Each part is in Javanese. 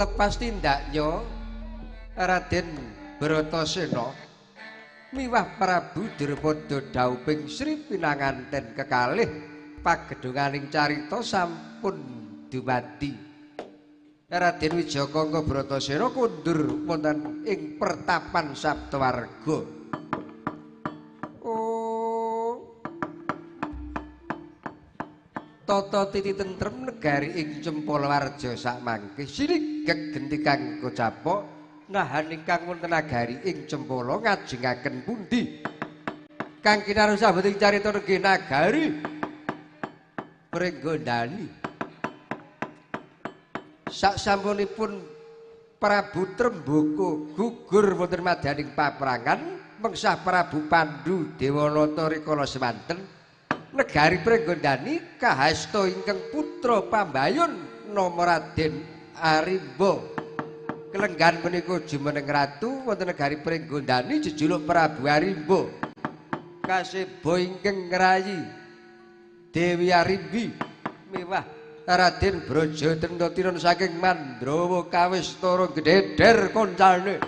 Lepas tindaknya Raden Bratasena miwah Prabu Drupada dhauping Sri pinanganten kekalih pagedhunganing carita sampun dumadi. Raden Wijakangka Bratasena kundur wonten ing pertapan Saptawarga. Oh, tata titi tentrem negari ing Cempalawarja sakmangke siligeg genti kang kocapok nahan ingkang wonten nagari ing Cempala ngajengaken pundi kang kinaruh sambeting carita nggih nagari Pringgondani. Saksampunipun Prabu Tremboko gugur wonten madyaning paprangan mengsah Prabu Pandu Dewanata rikala semanten negari Pringgondani kahasta ingkang putra pambayun nama Raden Arimba. Kelenggan menika jumeneng ratu wonten negari Pringgondani jejuluk Prabu Arimba. Kaseba ingkang ngrayi Dewi Arimbi miwah Raden Braja Tinun saking Mandrawa kawistara gededer koncane.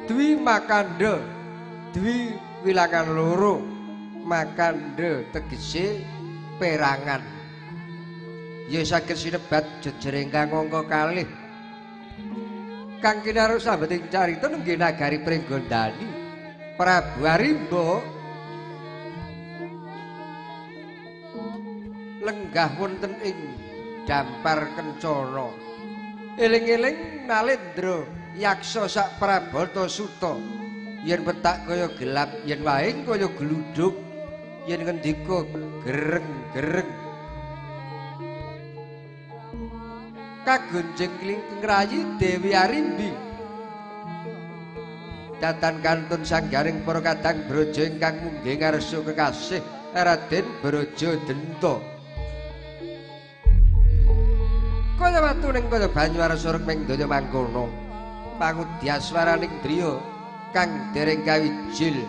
Dwi Makanda, Dwi wilangan loro, Makanda tegese perangan. Ya saged sinebat jejer ingkang angka kalih. Kang kinaruh sambeting carita nenggih nagari Pringgondani. Prabu Arimba lenggah wonten ing Dampar Kencana. Eling-eling Nalendra yaksa sak Prabata Suta, yen petak kaya gelap, yen waing kaya gluduk, yen ngendika gereng-gereng. Kagonjeng klingking rayi Dewi Arimbi. Datan kantun sanggaring para kadang braja ingkang munggih ngarsa kekasih Raden Braja Denta. Kaya watu ning kaya banyu arsa rukming donya mangkono. Pangudyaswaraning driya kang dereng kawijil.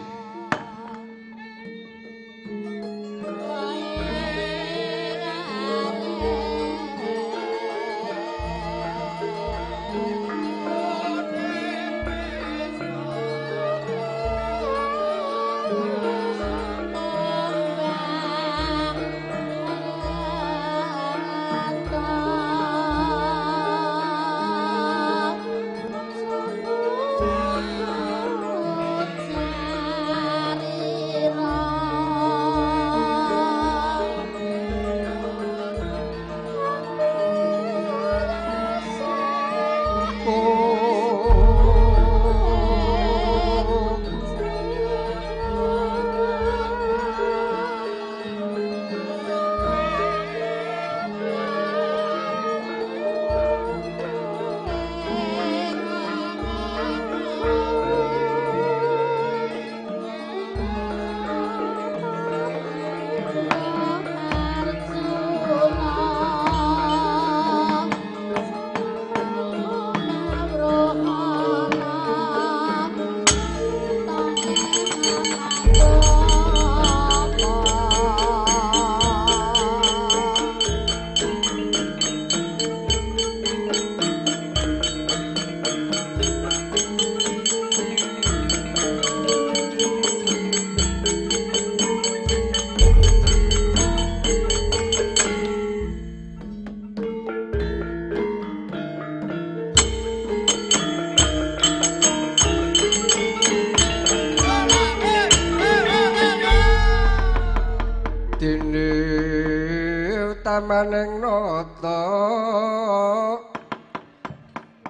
Ramaning nata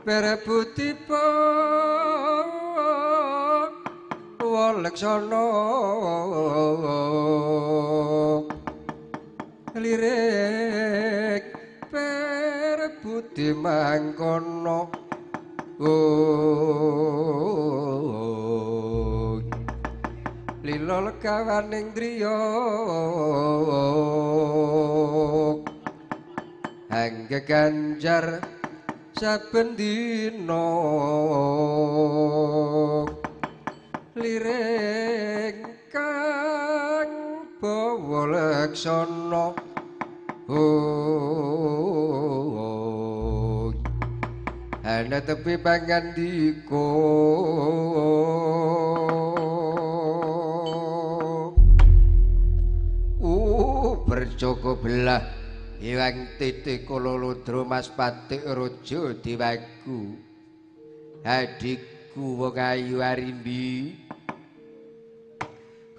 perebutipun Waleksana lirik perebute mangkono lila legawaning driya angge ganjar saben dina liring kang bawa leksana ana tepi pangandika berjoko belah iwang titi kala ludra Mas Patik Raja Dewaku adikku wong ayu Arimbi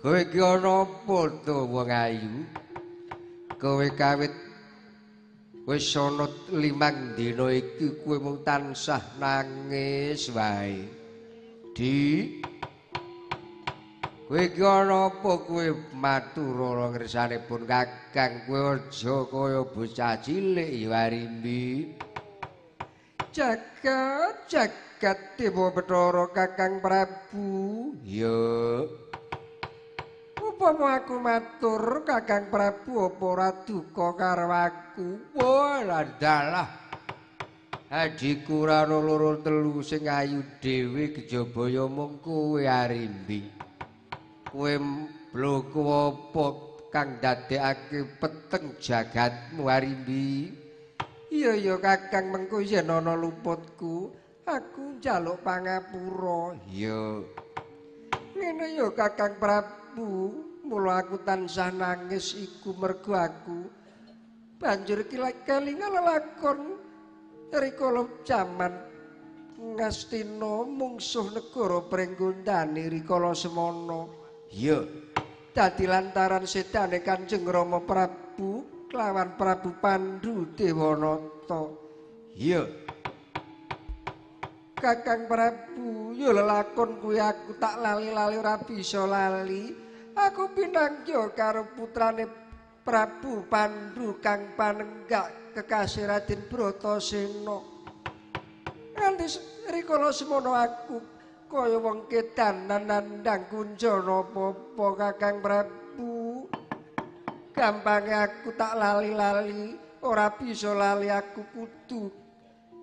kowe iki ana apa to wong ayu kowe kawit wis ana 5 dina iki kowe mung tansah nangis wae di kowe iki ana apa kowe matur ngersanipun Kakang kowe aja kaya bocah cilik ya Arimbi jagat jagat dewa Bathara Kakang Prabu ya upama aku matur Kakang Prabu apa ora duka karo aku wah dalah adhiku ora ana loro telu sing ayu dhewe kejaba ya mung kowe Arimbi kowe bloko apa kang dadekake peteng jagatmu Arimbi iya ya Kakang mengko yen ana luputku aku njaluk pangapura iya ngene ya Kakang Prabu mula aku tansah nangis iku mergo aku banjur kelingan lelakon rikala jaman Ngastina mungsuh negara Pringgondani rikala semono iya dadi lantaran sedane Kanjeng Rama Prabu kelawan Prabu Pandu Dewanata iya Kakang Prabu ya lelakon kuwi aku tak lali-lali ora bisa lali aku pinanggih karo putrane Prabu Pandu kang panenggak kekasih Raden Bratasena nganti rikala semono aku kaya wong kedanan nandhang kunjana apa-apa Kakang Prabu gampange aku tak lali-lali ora bisa lali aku kudu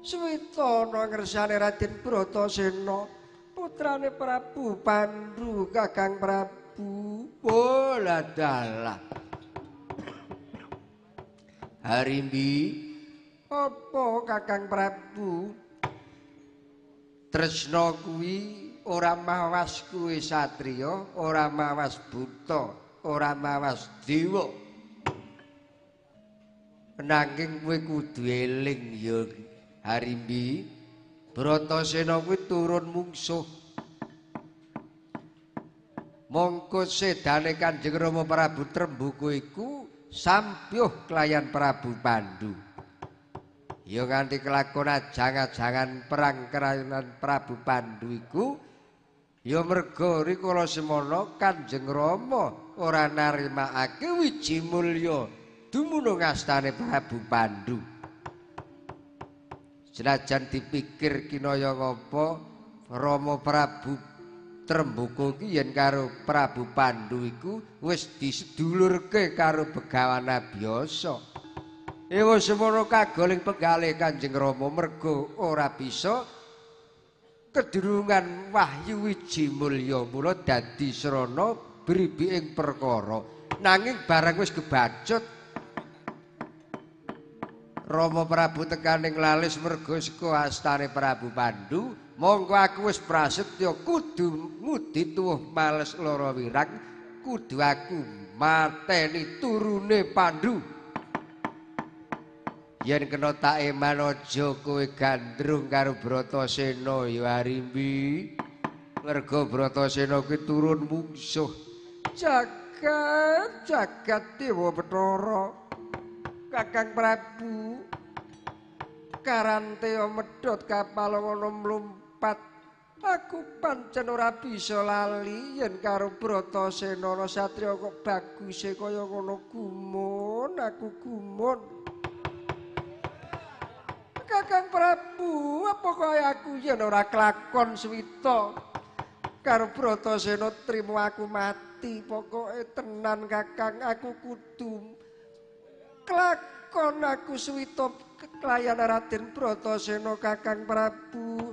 suwitana ngersane Raden Bratasena putrane Prabu Pandu Kakang Prabu oh dalah Arimbi apa Kakang Prabu tresna kuwi ora mawas kuwi satriya ora mawas buta ora mawas dewa nanging kowe kudu eling ya Arimbi Bratasena kuwi turun mungsuh mongko sedane Kanjeng Rama Prabu Tremboko iku sampyuh kelayan Prabu Pandu ya nganti kelakon ajang-ajangan perang kelayan Prabu Pandu iku ya merga rikala semono Kanjeng Rama ora narimakake wiji mulya dumunung astane Prabu Pandu senajan dipikir kinaya ngapa Rama Prabu Tremboko iki yen karo Prabu Pandu iku wis disedulurke karo Begawan Abiyasa. Ewa semono kagoling penggalih Kanjeng Rama merga ora bisa kedurungan wahyu wiji mulya mula dadi srana bribiking perkara. Nanging barang wis kebacut Rama Prabu tekaning lalis merga saka astane Prabu Pandu mongko aku wis prasetya kudu ngudi tuwuh males lara wirang kudu aku mateni turune Pandu yen kena tak eman aja kowe gandrung karo Bratasena ya Arimbi merga Bratasena kuwi turun mungsuh jagat jagat dewa Bathara Kakang Prabu Karanteya medhot kapalawana mlumpat. Aku pancen ora bisa lali yen karo Bratasena ana satriya kok baguse kaya ngono gumun, aku gumun. Kakang Prabu, apa kaya aku yen ora kelakon suwita karo Bratasena trimo aku mati. Pokoke tenan Kakang, aku kudu kelakon aku suwita kelayan Raden Bratasena Kakang Prabu.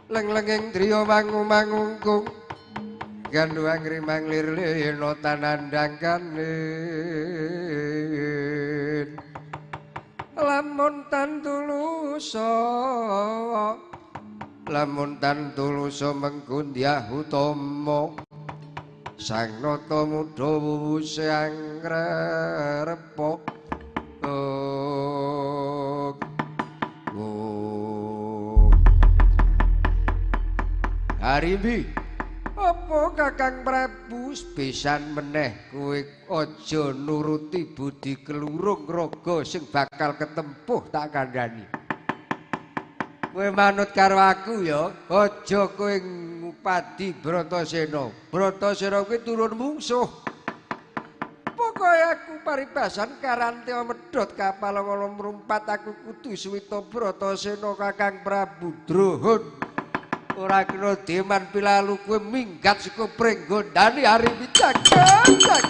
Leng-lenging driya mangu-mangungkung gandhuang rimang lir lena tanandang kanin. Lamun tan tulusa, lamun tan tulusa menggundyah utama sang nata mudha wuwuse angrepok. Harimbi, apa Kakang Prabu pisan meneh kowe aja nuruti budi kelurung raga sing bakal ketempuh tak kandhani. Kowe manut karo aku ya, aja kowe ngupadi Bratasena. Bratasena kuwi turun mungsuh. Pokoke aku paribasan Karanteya medhot kapalawana mrumpat aku kudu suwita Bratasena Kakang Prabu Druhun. Ora kena deman pilalu kowe minggat saka Pringgondani Harimbi jagat jagat.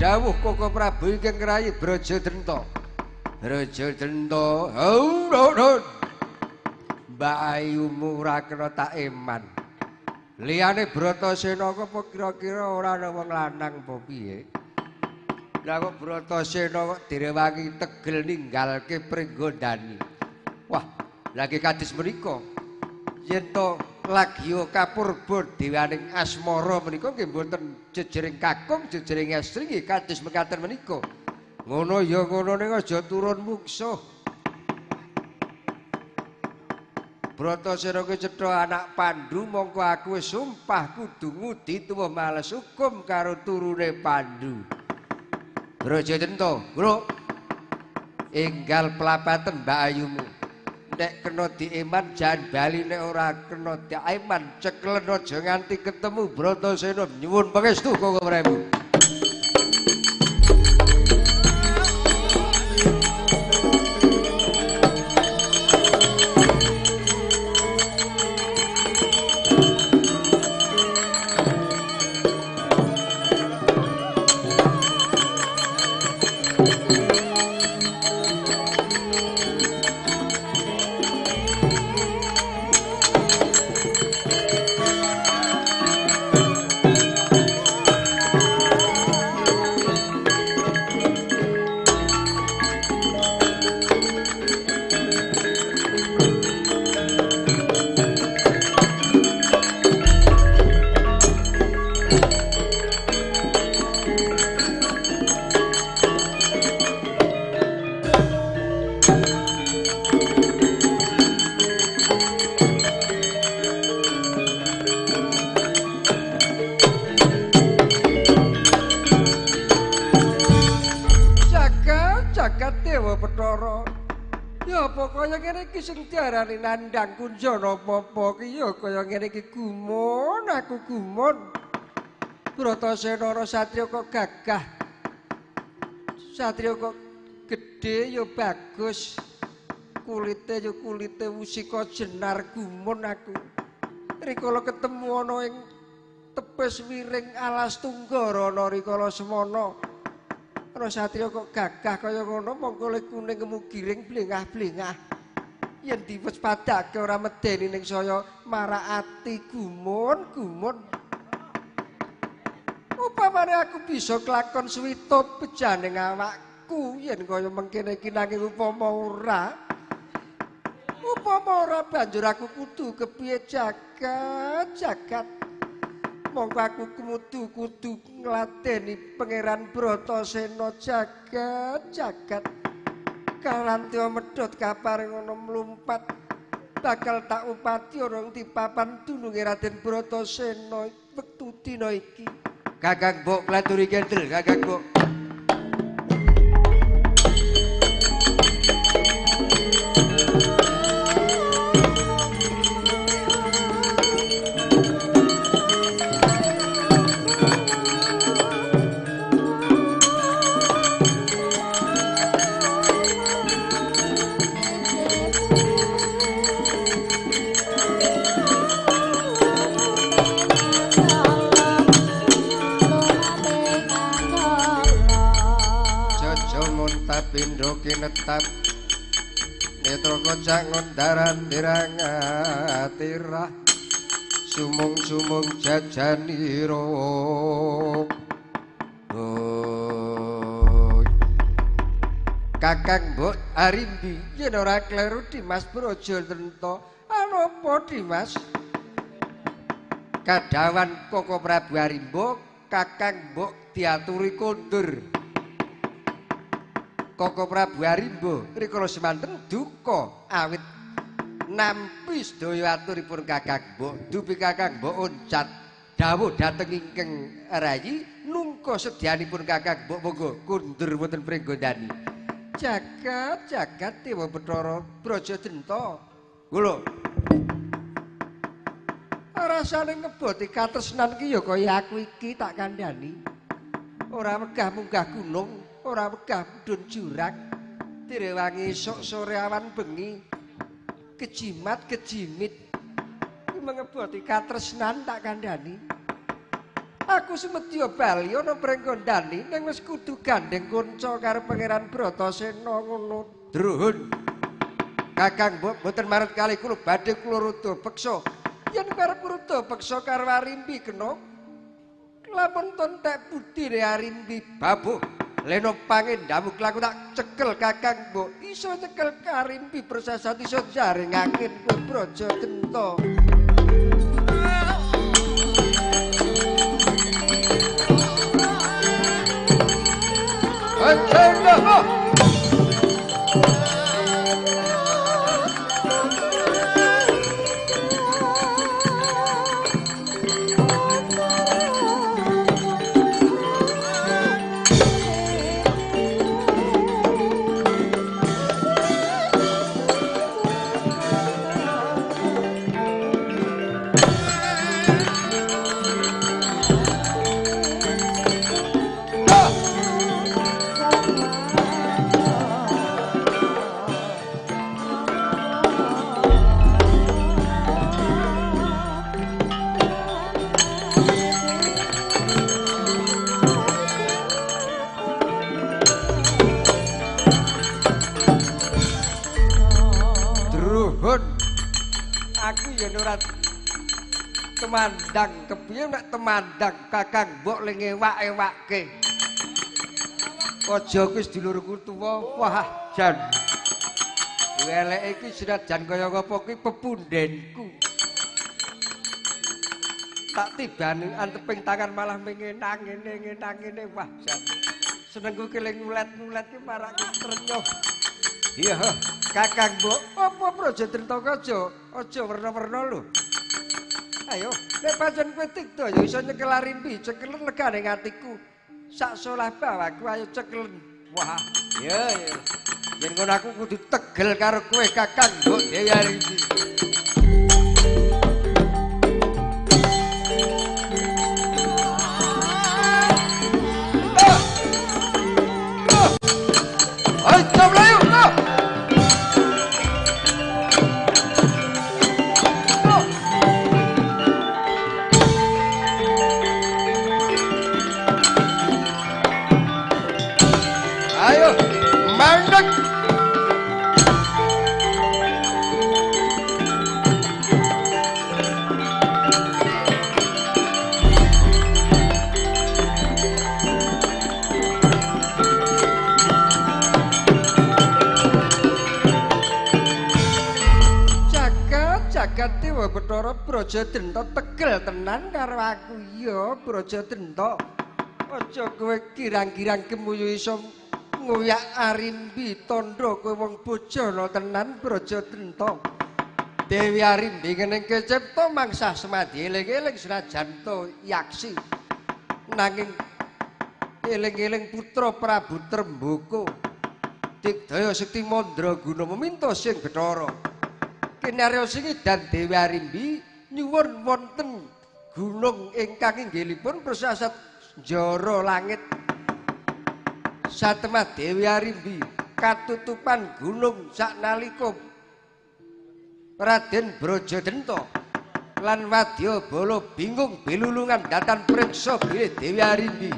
Dawuh Koko Prabu ingkang ngrayi Brajadenta. Brajadenta, hau. Mbak Ayumu ora kena tak eman. Liyane Bratasena apa kira-kira ora ana wong lanang apa piye? Lah kok Bratasena kok direwangi tegel ninggalke Pringgondani. Wah, lagi kados menika. Yen to lagya kapurba dewaning asmara menika nggih mboten jejering kakung, jejering estri nggih kados mekaten menika. Ngono ya ngono ning aja turun mungsuh. Bratasena kuwi cetha anak Pandu, mongko aku wis sumpah kudu ngudi tuwa males hukum karo turune Pandu. Brajadenta, Bro. Enggal pelapaten Mbak Ayumu. Nek kena dieman jan bali, nek ora kena dieman ceklen aja nganti ketemu Bratasena. Nyuwun pangestu Koko Prabu. Sing diarani nandhang kunjana apa-apa ki ya kaya ngene iki gumun, aku gumun. Bratasena ana satriya kok gagah. Satriya kok gedhe ya bagus. Kulite ya kulite wusika jenar gumun aku. Rikala ketemu ana ing tepis wiring alas Tunggarana rikala semana. Ana satriya kok gagah kaya ngono mongko le kuning kemugiring blengah-blengah. Yen diwespadake ora medeni ning saya marak ati gumun gumun. Upamane aku bisa kelakon suwita bejane awak aku yen kaya mengkene iki nanging upama ora banjur aku kudu kepiye jagat jagat. Mongko aku kudu ngladeni Pangeran Bratasena jagat jagat. Kalantya medhot kaparing ana mlumpat bakal tak upati ana ing papan dununge Raden Bratasena wektu dina iki. Kakang mbok klaturi kendel, Kakang mbok. Pindho kinetap netra kocak ngondaran dirangatirah sumung-sumung jajanira. Kakang mbok Arimbi yen ora kleru Dimas Braja Trenta. Anapa Dimas? Kadhawan Koko Prabu Arimba Kakang mbok diaturi kondur. Koko Prabu Arimba rikala semanten duka awit nampi sedaya aturipun Kakang mbok. Dupi Kakang mbok oncat dawuh dhateng ingkang rayi nungka sedyanipun Kakang mbok monggo kundur wonten pringgondani. Jagat jagat Dewa Bathara Braja Denta. Lho. Rasane ngeboti katresnan ki ya kaya aku iki tak kandhani. Ora wegah munggah gunung, ora wegah mudhun jurang, direwangi esuk sore awan bengi, kejimat kejimit, kuwi mengeboti katresnan tak kandhani. Aku semedya bali ana prenggondani ning wis kudu gandeng kanca karo Pangeran Bratasena ngono. Druhun. Kakang mbok mboten marut kali kula badhe kula ruda peksa. Yen arep ruda peksa karo Arimbi kena lamun tontek budine Arimbi babuh. Leno pangendamu laku tak cekel Kakang mbok iso cekel Arimbi persasat iso jaringake kowe Braja Denta. Temandang kepiye nek temandang Kakang mbok le ngewak-ewake. Aja kuwi sedulurku tuwa, wah jan. Eleke iki senajan kaya ngapa kuwi pepundenku. Tak tibani anteping tangan malah mengenang ngene ngenang ngene wah jan. Senengku ki le ngulet-ngulet ki marake trenyuh. Iya, Kakang mbok apa Braja Trentaka aja werna-werna lho. Ayo, nek pancen kowe tikta ya iso nyekel Arimbi, cekelen legane atiku. Sak solah bawaku ayo cekelen. Wah, iya iya. Yen ngono aku kudu tegel karo kowe Kakang mbok Dewi Arimbi. Ayo mlayu. Ayo, mandek. Jagat Dewa Bathara Brajadenta tegel tenan karo aku. Ya Brajadenta, aja kowe kirang-kirang gemuyu iso ngoyak Arimbi tandha kowe wong bojana tenan Brajadenta. Dewi Arimbi ngening kecipta mangsah semadi eling-eling senajan to yaksi nanging eling-eling putra Prabu Tremboko digdaya sekti mandraguna meminta sing Bathara. Kinarya sing dan Dewi Arimbi nyuwun wonten gunung ingkang inggilipun prasasat njara langit. Satemah Dewi Arimbi katutupan gunung saknalika Raden Brajadenta lan wadyabala bingung bilulungan datan priksa bilih Dewi Arimbi.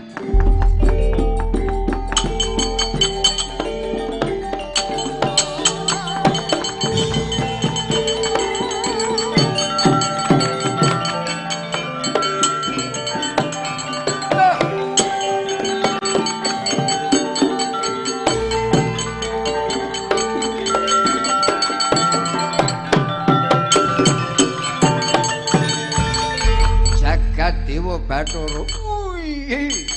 Bathara, wih,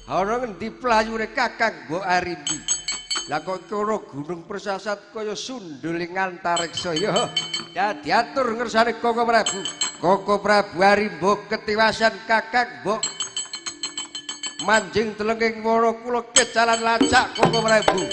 ana ngendi playune Kakang Mbok Arimbi? Lah kok ana gunung prasasat kaya sundul ing antariksa ya. Ya diatur ngersane Koko Prabu. Koko Prabu Arimba ketiwasan Kakang Mbok manjing telenging wana kula kecalan lacak Koko Prabu.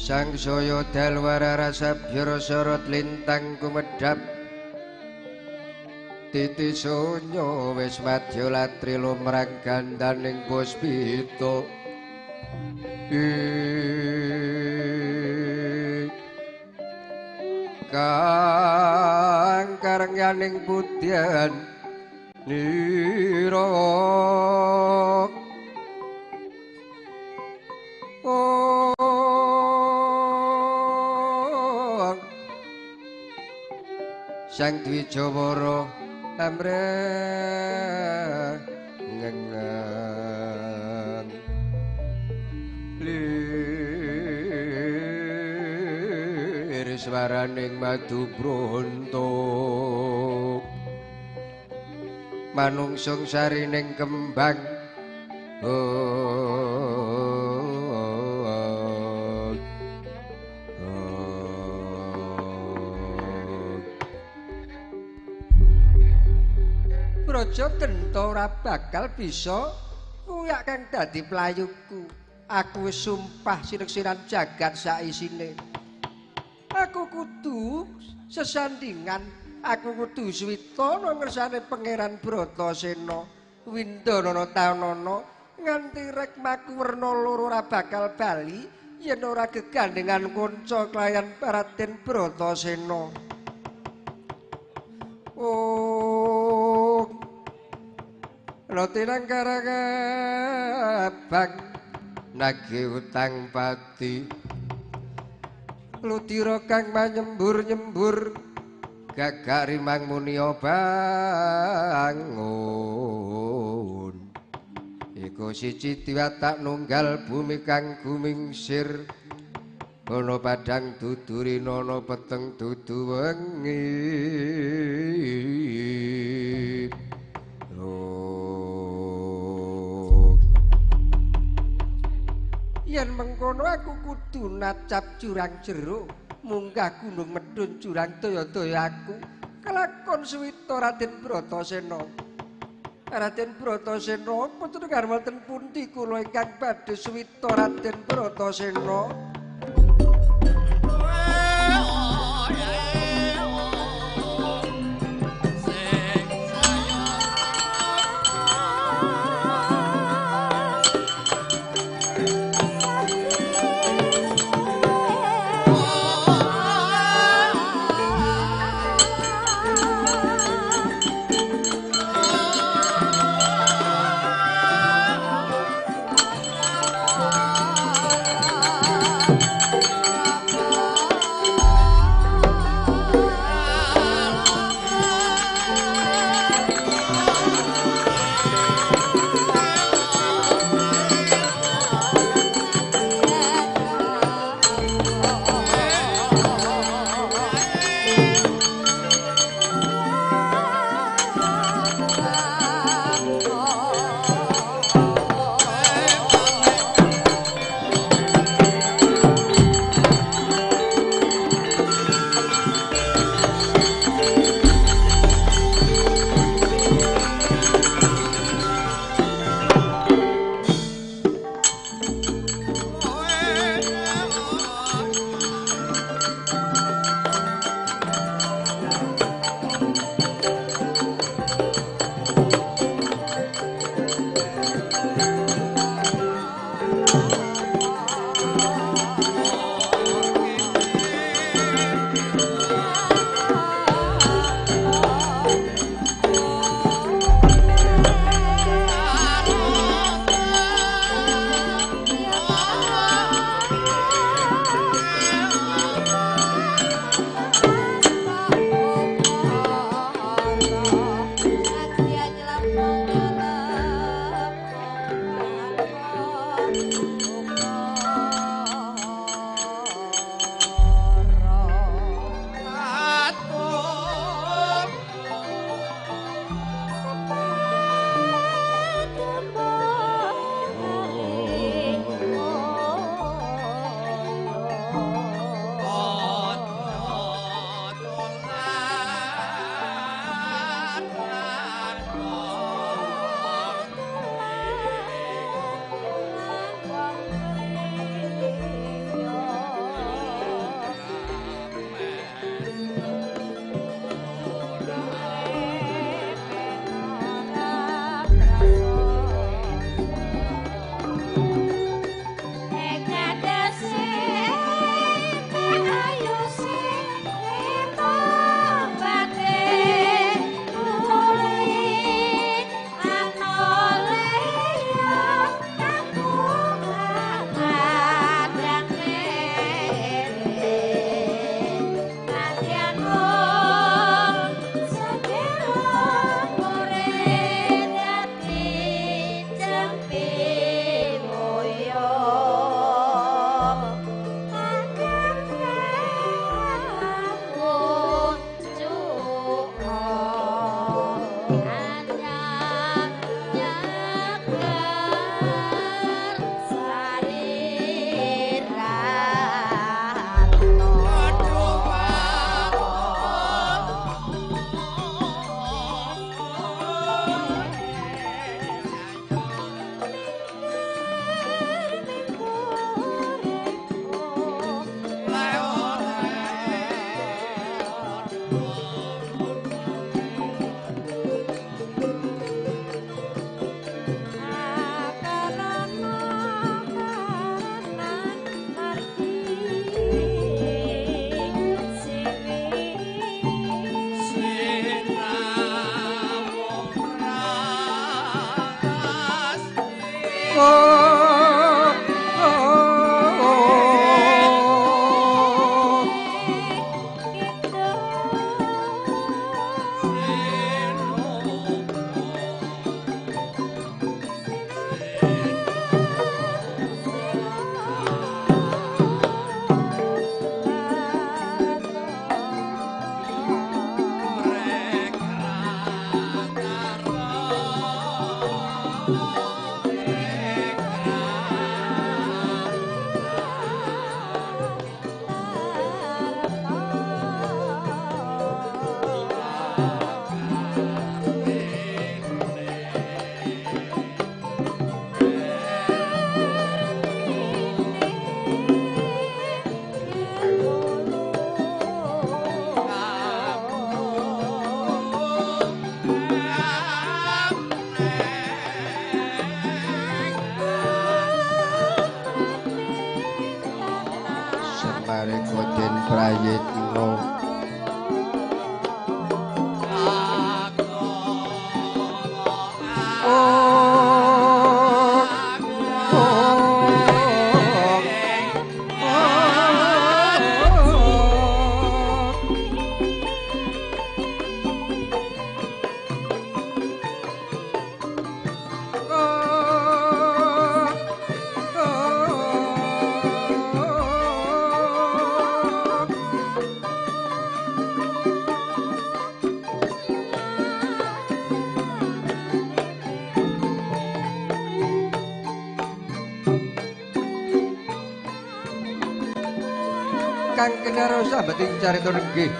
Sangsaya dalwara rasa byara sorot lintang kumedhap titi sunyo wis madya latri lumrah gandaning puspita. Kang karengyaning putyan nira Sang Dwijawara amreng ngeng lir swaraning madu bronto manungsung sarining kembang. Brajadenta ora bakal bisa kuyak kang dadi playuku. Aku wis sumpah sineksiran jagat saisine. Aku kudu sesandingan, aku kudu switana ngersane Pangeran Bratasena. Windanana tanana nganti rekmaku werna loro ora bakal bali yen ora gegandhengan kanca kelayan Raden Bratasena. Oh, roti nang karabang nagih utang pati. Ludira kang manyembur-nyembur gagak rimang muniya bangun. Iku siji diwatak nunggal bumi kang gumingsir. Ana padhang dudu rina peteng dudu wengi. Yen mengkono aku kudu nacap jurang jero, munggah gunung medhun jurang daya-daya aku kelakon suwita Raden Bratasena. Raden Bratasena panjenengan wonten pundi kula ingkang badhe suwita Raden Bratasena? prayitna. Kang kinarya sambeting carita nenggih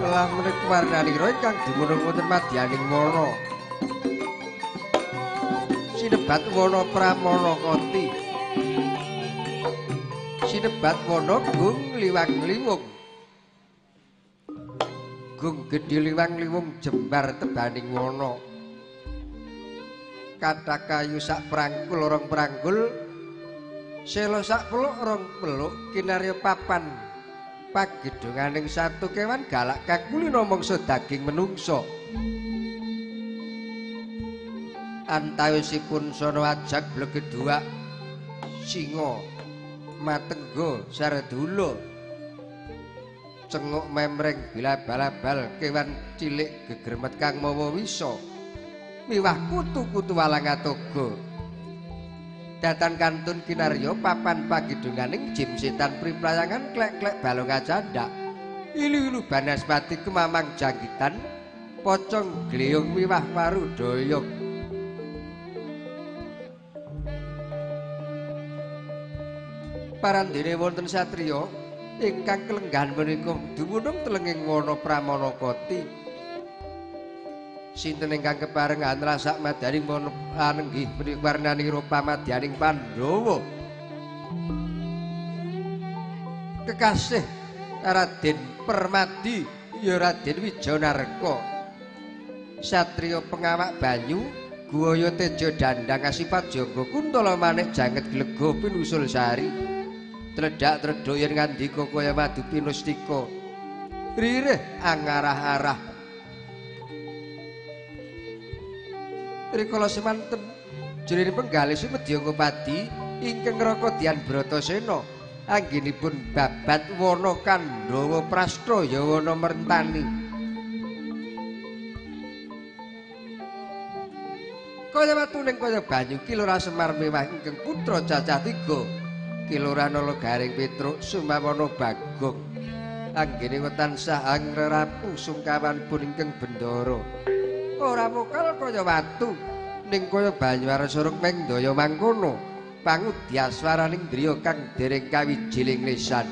lamun warnanira ingkang dumunung wonten madyaning wana sinebat wana Pramana Koti, sinebat wana Gung Liwang Liwung, Gung Gedhe Liwang Liwung jembar tebaning wana. Kathah kayu sak prangkul rong prangkul, sela sak peluk rong peluk, kinarya papan pagedhonganing satu kewan galak kang kulina mangsa daging menungsa. Antawisipun sono ajag blegeduak singa matengga sardula cenguk memreng bilabal-labal kewan cilik gegermet kang mawa wisa miwah kutu-kutu walang atoga. Datan kantun kinarya papan pagedhonganing jim setan priplayangan klek-klek balung acandak ilu-ilu banaspati kemamang jangkitan pocong gleyung miwah waru doyok. Parandene wonten satriya ingkang kelenggahan menika dumunung telenging wana Pramana Koti. Sinten ingkang keparengan rasak madaning wana anenggih menika warnanira pamadyaning Pandhawa. Kekasih Raden Permadi ya Raden Wijanarka, satriya pengawak banyu guaya teja dandang asipat jaga kuntala manik janget glega pinusul sari tledhak tredha yen ngandika kaya madu pinustika ririh angarah-arah. Rikala semanten jroning penggalih Sumedya Padi ingkang ngraka Dian Bratasena anggenipun babat wana Kandhawa Prastha ya wana Mertani. Kaya watuning kaya banyu Kilurah Semar mewah ingkang putra cacah tiga Kilurah Nala Garing Petruk Sumawana Bagong anggene tansah angrerapu sungkawanipun ingkang bendara. Ora mokal kaya watu ning kaya banyu arsa rukming daya mangkono pangudyaswaraning driya kang dereng kawijiling lisan.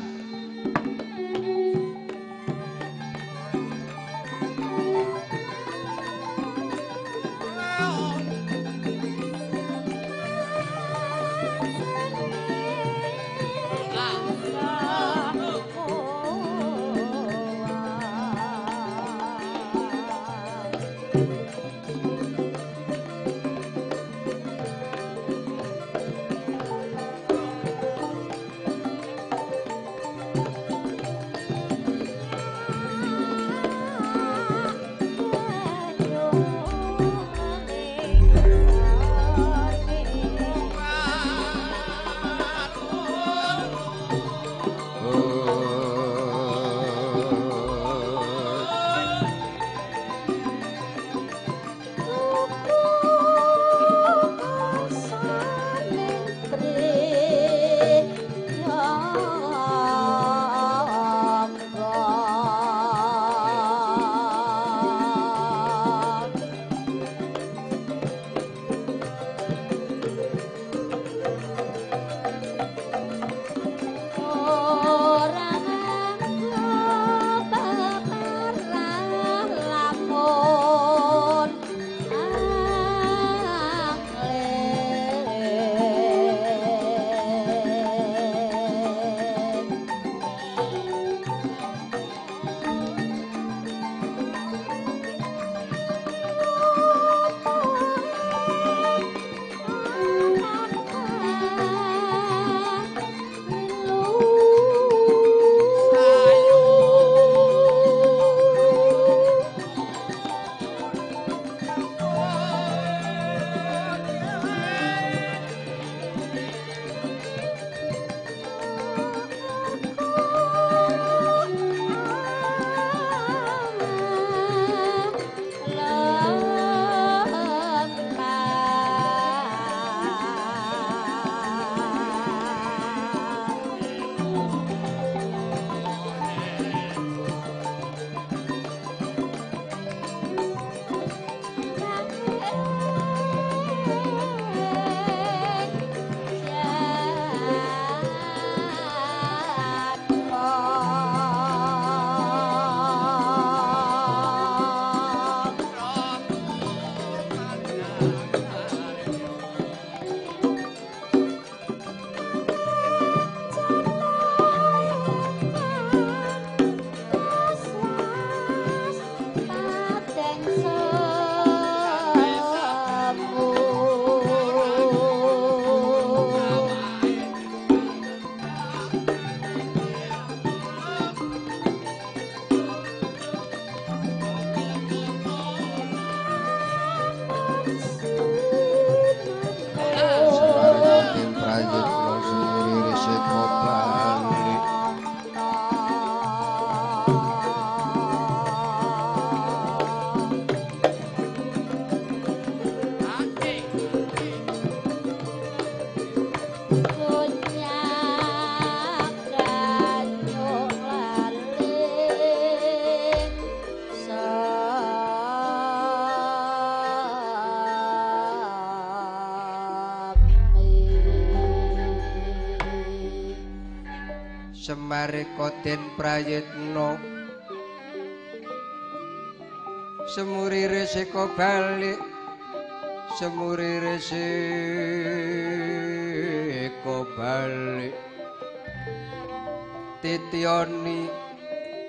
Semare Koden Prayitna semuri resika balik semuri resika balik titiyoni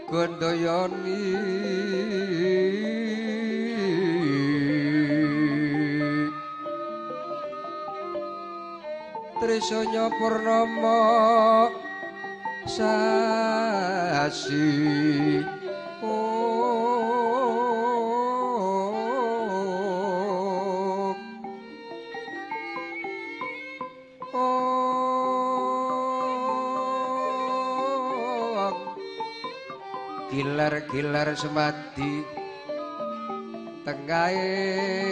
gondoyoni Trisanya Purnama sasi gilar-gilar semadi tengahing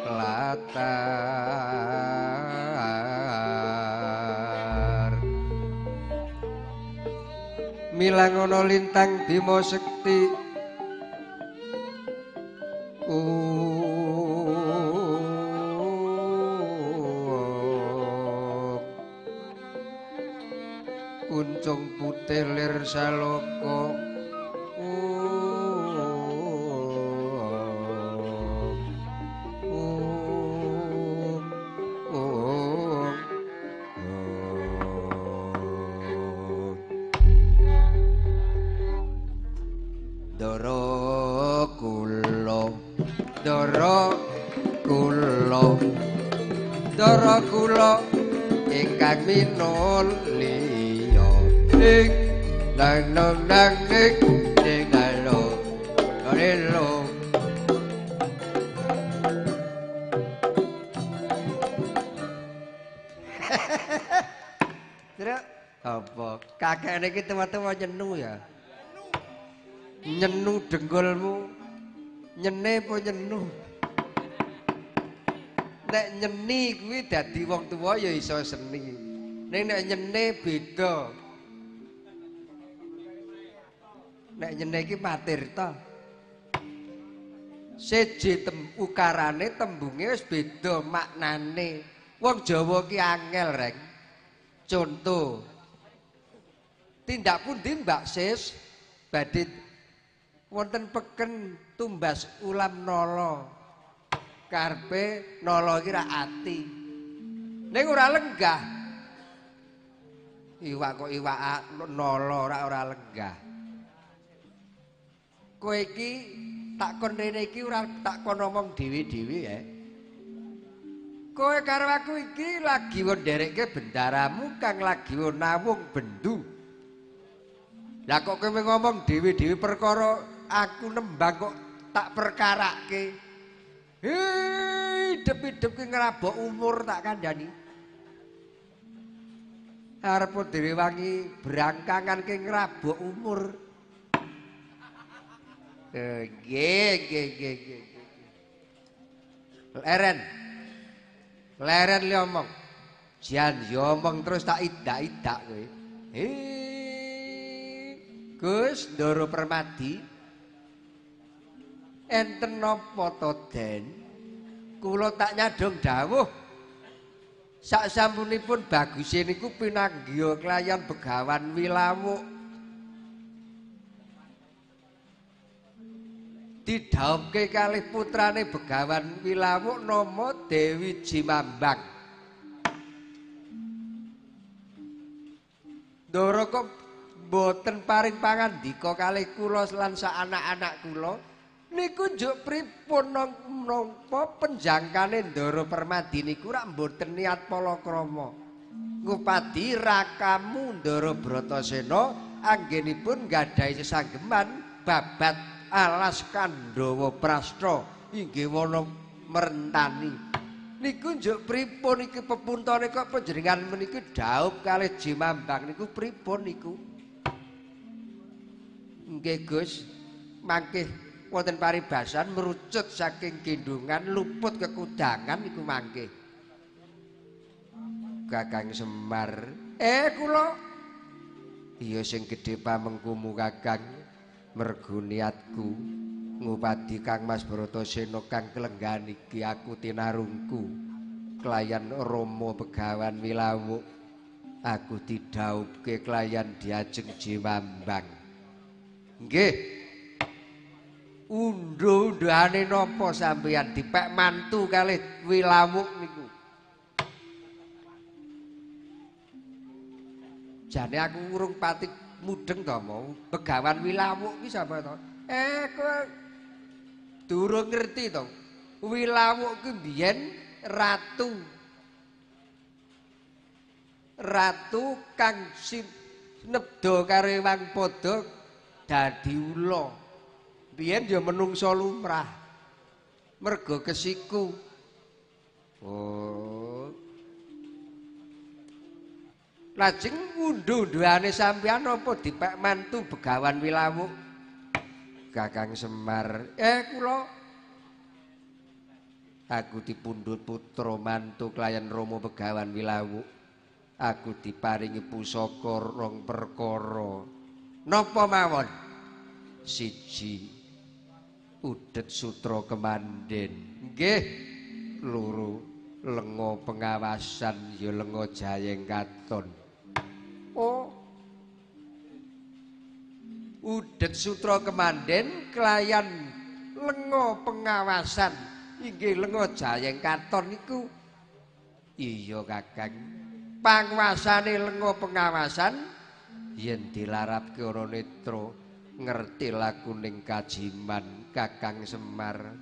latar milangono lintang Bima Sekti kuncung putih lir saloka Ndara kula ndara kula ndara kula ingkang minul liya ing nang nang nang ing ing alo alo. Terus apa kakekne iki teman-teman nyenu ya? Nyenu dengkulmu nyene apa nyenu? Nek nyeni kuwi dadi wong tuwa ya iso seni. Ning nek nyene beda. Nek nyene iki patirta. Seje ukarane tembunge wis beda maknane. Wong Jawa ki angel, Reng. Contoh. Tindak pundi Mbak Sis badhe wonten peken tumbas ulam nala. Karepe nala iki ra ati. Ning ora lenggah. Iwak kok iwak nala ora lenggah. Kowe iki tak kon rene iki ora tak kon ngomong dhewe-dhewe ya. Kowe karo aku iki lagi nderekke bendaramu kang lagi nawung bendu. Lah kok kowe ngomong dhewe-dhewe perkara aku nembang kok tak perkarake. Hidep-hidep ki ngrabok umur tak kandhani. Arep dhewe wangi brangkangan ki ngrabok umur. Nggih, nggih, nggih, nggih. Leren. Leren li omong. Jan yo omong terus tak idak-idak kowe. Gus Ndoro Permadi enten napa to Den? Kula tak nyadong dawuh. Sak sampunipun baguse niku pinanggiha kelayan Begawan Wilawuk. Didhawuhke kalih putrane Begawan Wilawuk nama Dewi Jimambang. Ndoro kok mboten paring pangandika kalih kula lan sak anak-anak kula niku njuk pripun napa penjangkane Ndoro Permadi niku rak mboten niat palakrama ngupadi rakamu Ndoro Bratasena anggenipun nggadahi sesanggeman babat alas Kandhawa Prasta inggih wana merentani niku njuk pripun iki pepuntane kok panjenengan meniki dhaup kalih Jimambang niku pripun niku? Nggih Gus, mangke wonten paribasan merucut saking gendongan luput kekudangan niku mangke. Kakang Semar, kula iya sing gedhe pamengkumu Kakang, mergo niatku ngupadi Kang Mas Bratasena kang kelenggahan iki aku tinarungku kelayan Rama Begawan Wilawuk. Aku didhawuhke kelayan Diajeng Jimambang. Nggih. Undha-undhane napa sampeyan dipek mantu kalih Wilawuk niku? Jane aku urung pati mudeng to mau. Begawan Wilawuk ki sapa to? Kowe durung ngerti to. Wilawuk ki mbiyen ratu. Ratu kang sinebda karo Ewang Pada dadi ula. Biyen ya menungsa lumrah. Merga kesiku. Oh. Lajeng undha-undhane sampeyan apa dipek mantu Begawan Wilawuk? Kakang Semar. Kula aku dipundhut putra mantu kelayan Rama Begawan Wilawuk. Aku diparingi pusaka rong perkara. Napa mawon? Siji, udet sutra kemanden. Nggih. Loro, lenga pengawasan ya lenga jayeng katon. Oh. Udet sutra kemanden kelayan lenga pengawasan inggih lenga jayeng katon niku. Iya Kakang. Panguasane lenga pengawasan yen dilarapke ora netra ngerti lakuning kajiman Kakang Semar.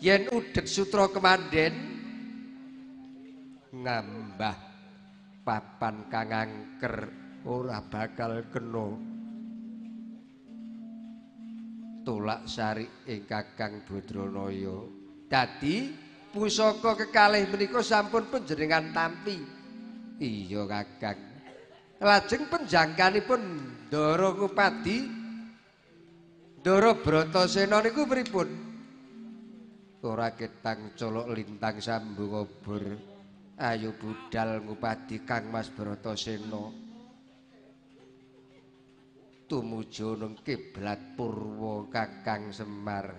Yen udet sutra kemanden ngambah papan kang angker ora bakal kena tolak sari ing Kakang Badranaya. Dadi pusaka kekalih menika sampun panjenengan tampi. Iya Kakang. Lajeng penjangkanipun Ndara Ngupadi Ndara Bratasena niku pripun? Ora ketang colok lintang sambung obor. Ayo budal ngupadi Kang Mas Bratasena. Tumuju nang kiblat purwa Kakang Semar.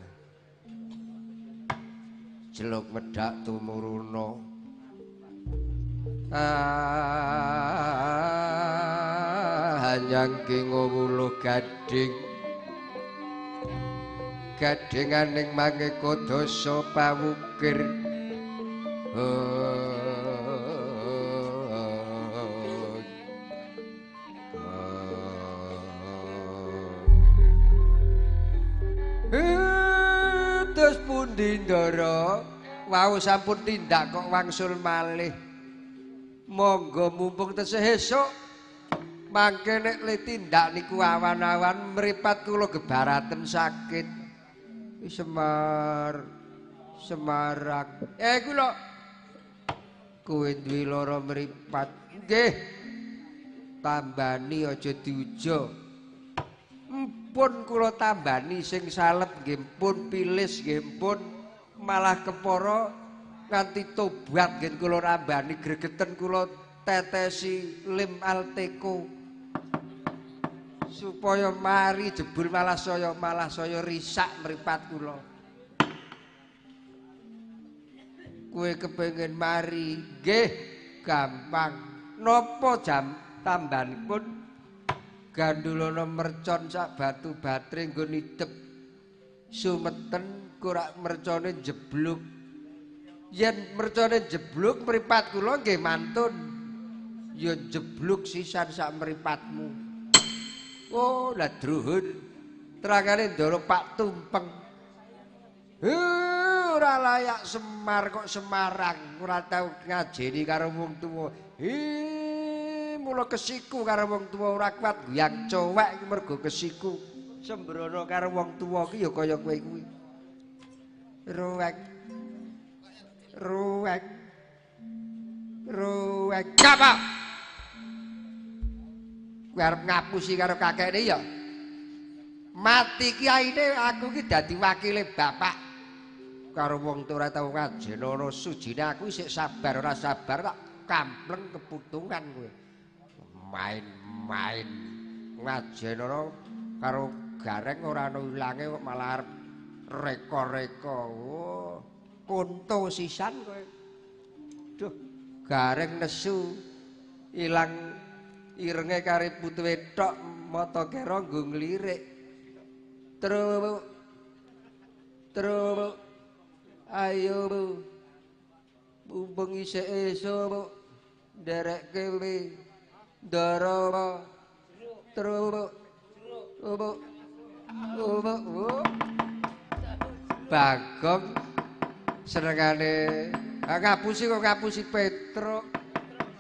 Jeluk medhak tumuruna. Hanyangking wuluh gading gadinganing mangeka dasa pawukir. Terus pundi Ndara? Wau sampun tindak kok wangsul malih. Monggo mumpung tesih esuk mangke nek le tindak niku awan-awan mripat kula gebaraten sakit. Semar Semarang. Kula kowe duwe lara mripat. Nggih. Tambani aja diujo. Mpun kula tambani sing salep nggih pun pilis nggih pun malah kepara nganti tobat nggih kula rambani gregeten kula tetesi lim alteko supaya mari jebul malah saya risak mripat kula. Kowe kepengin mari? Nggih, gampang. Napa jam tambanipun? Gandulana mercon sak batu batre nggon idep. Sumeten kurak mercone jebluk. Yen mercone jebluk mripat kula nggih mantun. Ya jebluk sisan sak mripatmu. Oh, lah druhun. Terangane Ndara Pak Tumpeng. Ora layak Semar kok Semarang, ora tau ngajeni karo wong tuwa. Mula kesiku karo wong tuwa ora kuat guyang cowek iki mergo kesiku. Sembrono karo wong tuwa ki ya kaya kowe kuwi. Ruwek. Ruwek. Ruwek. Apa? Kowe arep ngapusi karo kakekne ya? Mati kiyaine aku ki dadi wakile bapak. Karo wong tuwa ora tau ngajenono sujine aku isih sabar ora sabar tak kampleng keputungan kowe. Main-main ngajenono karo gareng ora ana ilange kok malah arep reka-reka. Oh, kunto sisan kowe. Duh, gareng nesu. Ilang irenge kare putuwe tok mata kera nggo nglirik. Truk truk ayo mumpung isih esuk nderekke we ndara truk truk. Bagong senengane ngapusi kok ngapusi Petruk.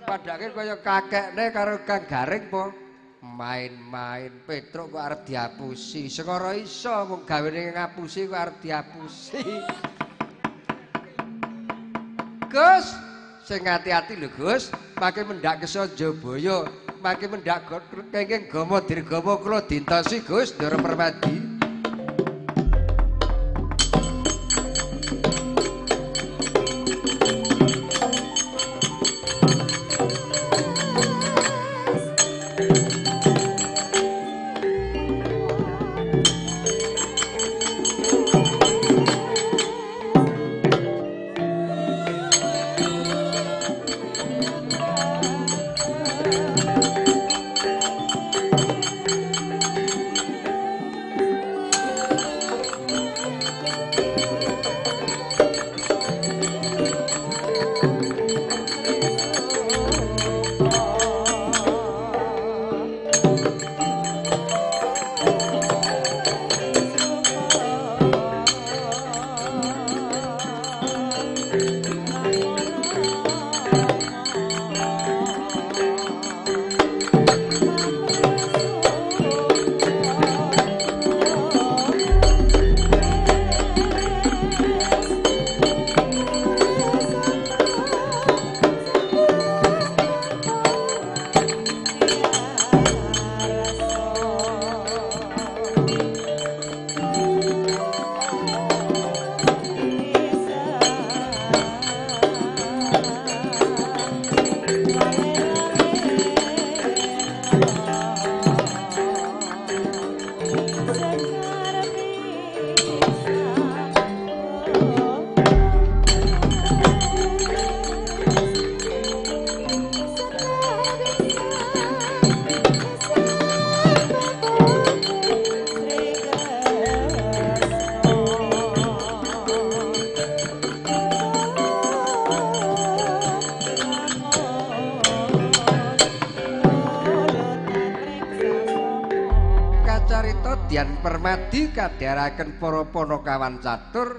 Padake kaya kakekne karo Kang Garing po main-main Petruk kok arep diapusi. Sekara iso wong gawene ngapusi kok arep diapusi. Gus, sing ati-ati lho Gus, mangke mendhak Kesanjabaya, mangke mendhak kenging Gama Dirgama kula dintosi Gus Ndara Permadi. Dian Permadi kadharaken para panakawan catur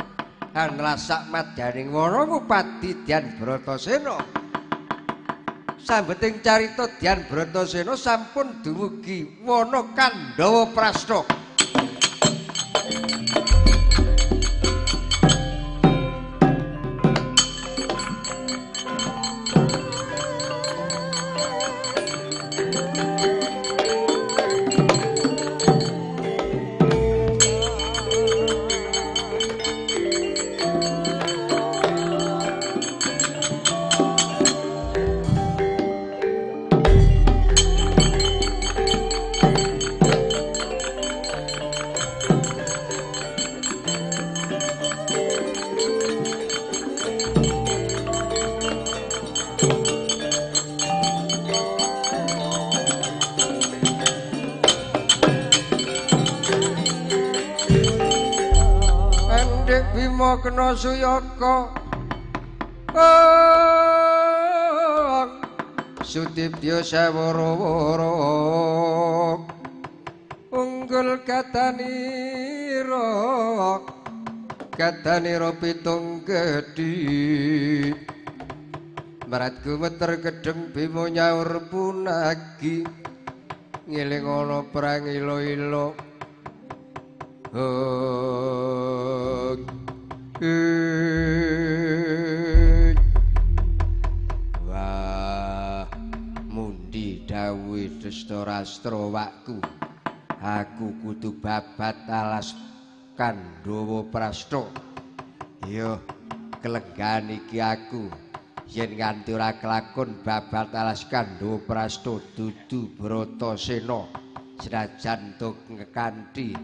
hanlasak madyaning wana ngupadi Dian Bratasena. Sambeting carita Dian Bratasena sampun dumugi wana Kandhawa Prastha. Kena suyaka sudibya sawara-wara unggul katanira katanira pitung gedhi marat gumeter gedheng Bima nyaur punagi ngeling ana perang ila-ila. Wah, mundi dawuhe Destarastra wakku, aku kudu babat alas Kandhawa Prastha. Yo, kelenggan iki aku yen nganti ora kelakon babat alas Kandhawa Prastha dudu Bratasena senajan to kanthi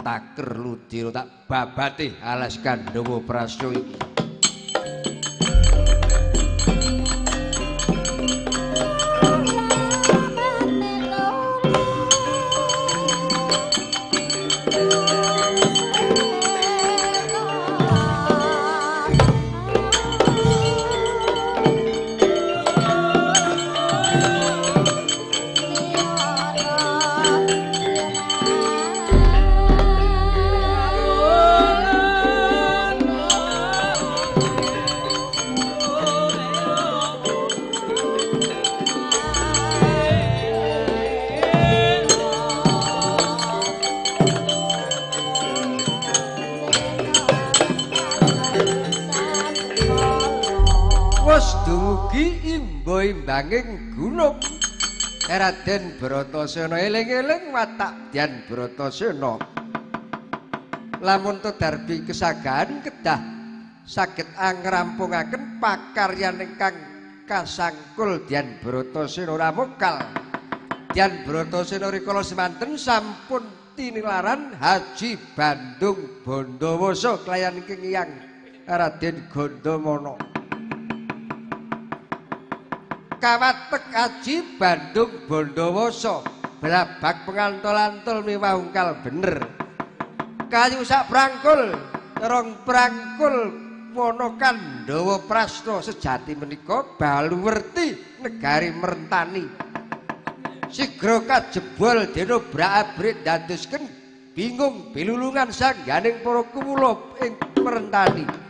taker ludira tak babate alas Kandhawa Prastha iki. Wis dumugi imba-imbanging gunung. Raden Bratasena eling-eling watak Dyan Bratasena. Lamun to darbi kesagahan kedah saged angrampungaken pakaryan ingkang kasangkul Dyan Bratasena ora mokal. Dyan Bratasena rikala semanten sampun tinilaran Haji Bandung Bondowoso kelayan Hyang Raden Gandamana. Kawatek Haji Bandung Bondowoso blabak pengantol-antol miwah ungkal bener. Kayu sak prangkul, rong prangkul wana Kandhawa Prasta sejati menika baluwerti negari Mertani. Sigra kajebol dene obrak-abrik ndadosken bingung bilulungan sangganing para kawula ing Mertani.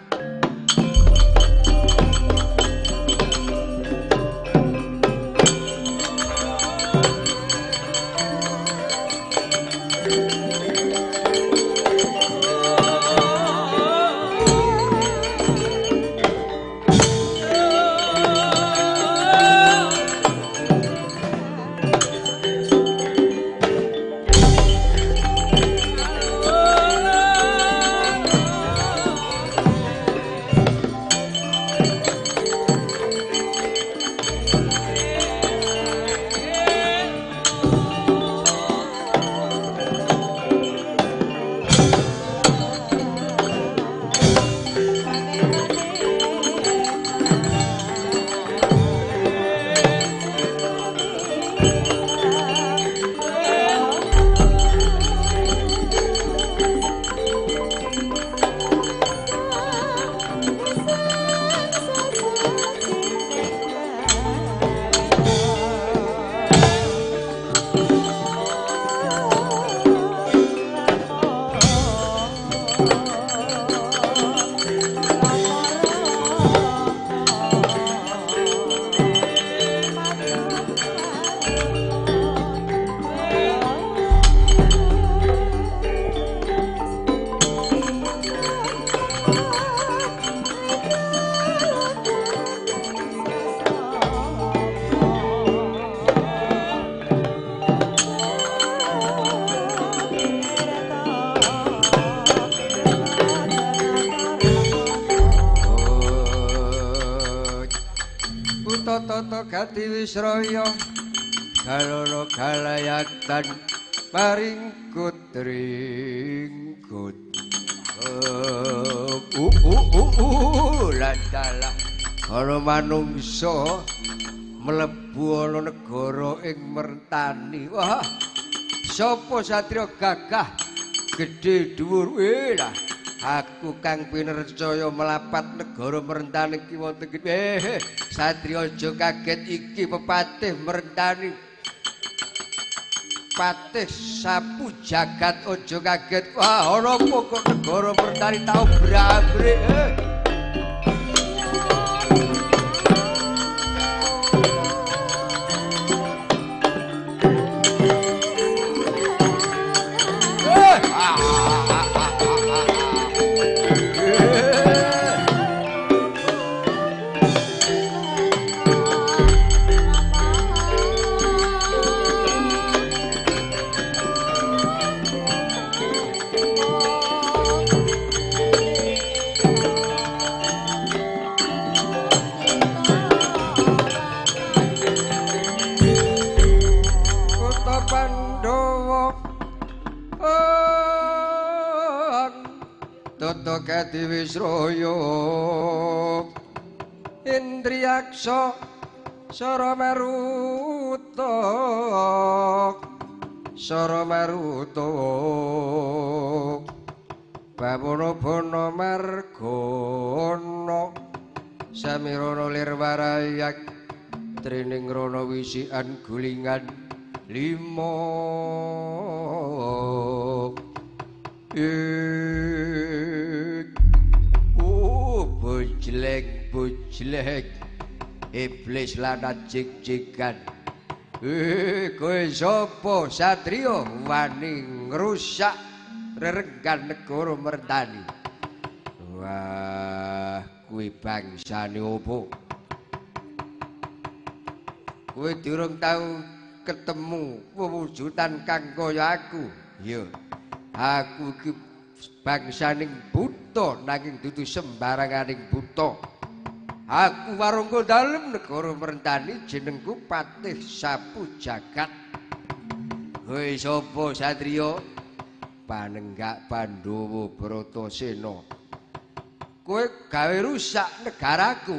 Gati Wisraya galana galayatan maringkut ringkut landalah ana manungsa mlebu ana negara ing Mertani. Wah, sapa satriya gagah gedhe dhuwur? Lah aku kang pinercaya melapat negara Mertani iki wonten kene. Satriya aja kaget iki pepatih Mertani. Patih sapu jagat aja kaget. Wah, ana apa kok negara Mertani tau obrak-abrik. Gati Wisraya Indriyaksa Sara Maruta Sara Maruta Bawana Bana Margana Samirana lir warayak trining rana wisikan gulingan lima. Bojlek bojlek iblis lanat jig-jigan. Kowe sapa satriya wani ngrusak rerenggan negara Mertani? Wah, kuwi bangsane opo? Kowe durung tau ketemu wewujudan kang kaya aku. Iya. Aku iki bangsaning buta nanging dudu sembaranganing buta. Aku warangga dalem negara Merentani jenengku Patih Sapu Jagat. Hoi sapa satriya? Panenggak Pandhawa Bratasena. Kowe gawe rusak negaraku.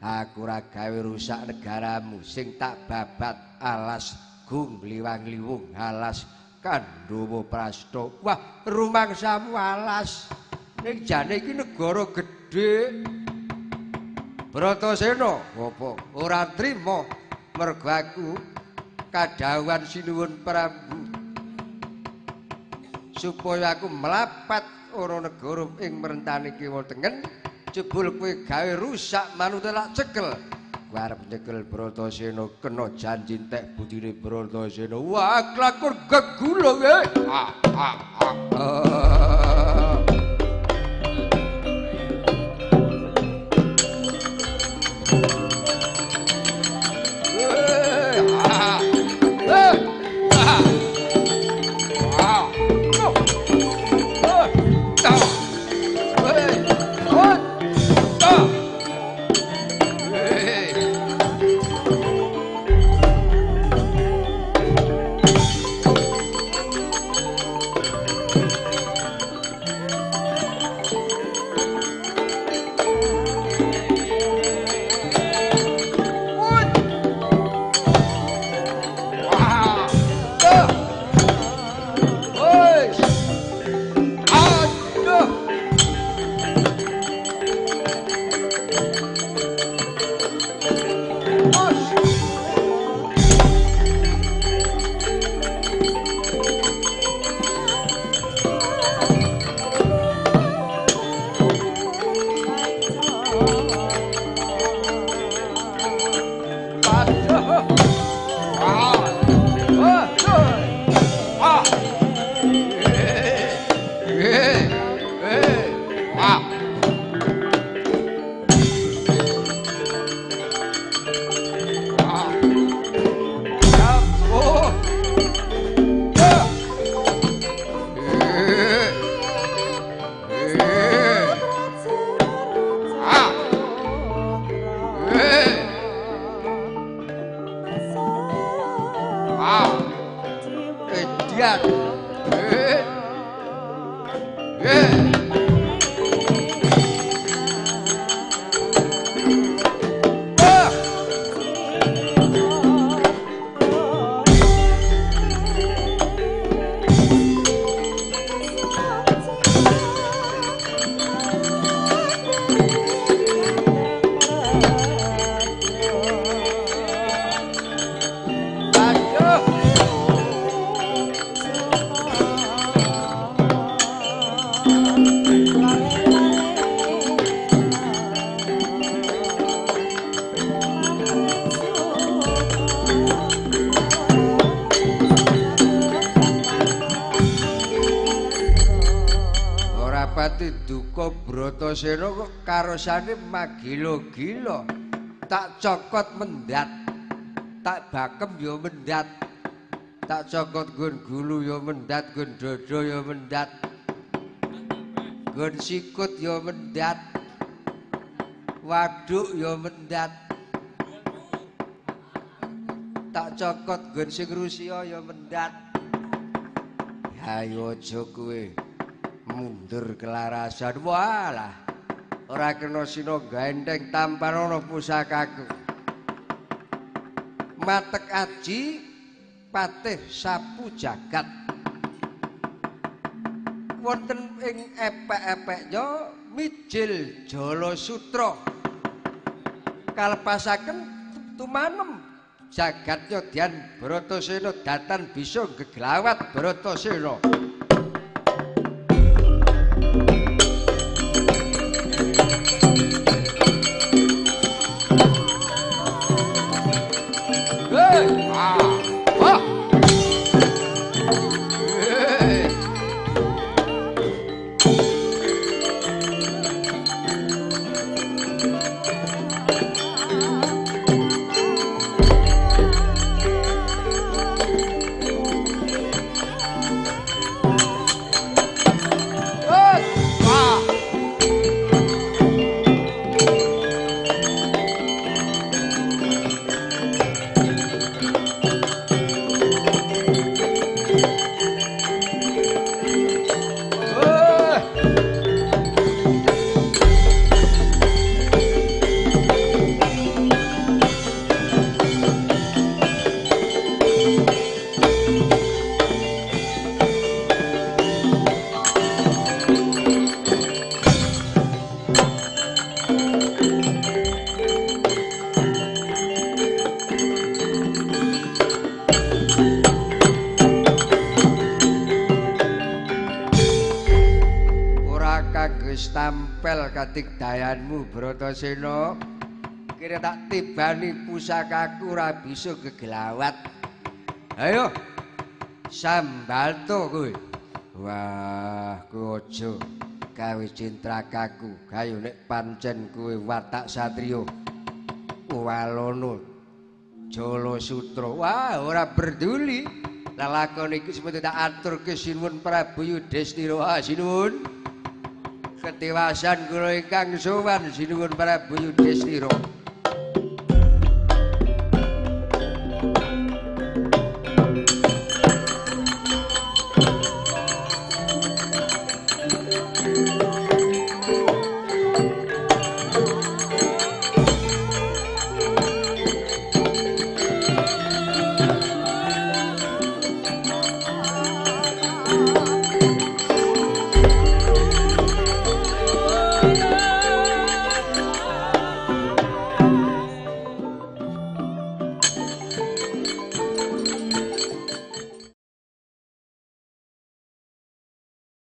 Aku ora gawe rusak negaramu, sing tak babat alas gung liwang-liwung alas Kandhawa Prasta. Wah, rumangsamu alas. Ning jane iki negara gedhe. Bratasena, apa ora trima mergo aku kadhawuhan Sinuwun Prabu supaya aku mlapat ora negara ing Merentani Kiwa Tengen, jebul kowe gawe rusak manut tak cekel. Kowe arep nyekel Bratasena kena janji entek budine Bratasena. Wah, klakor gegula kowe. Ah ah ah. Duka Bratasena kok karosane magila-gila. Tak cokot mendat, tak bakem ya mendat, tak cokot nggon gulu ya mendat, nggon dada ya mendat, nggon sikut ya mendat, waduk ya mendat, tak cokot nggon sing Rusia ya mendat. Ayo aja kowe mundur kelarasan. Walah, ora kena sina gandeng tampanana pusakaku. Matek aji Patih Sapu Jagat. Wonten ing epek-epeknya mijil Jala Sutra. Kalepasaken tumanem jagatnya Dian Bratasena datan bisa geglawat Bratasena. tampel kadigdayanmu Bratasena. Kira tak tibani pusakaku ora bisa gegelawat. Ayo sambalto kowe. Wah, kowe aja gawe cintrakaku. Gayo nek pancen kowe watak satriya. Walono Jala Sutra. Wah, ora peduli. Lelakon iki seperti tak aturke sinuwun Prabu Yudhistira. Ah, sinuwun. Ketiwasan kula ingkang sowan sinuwun Prabu Yudhistira.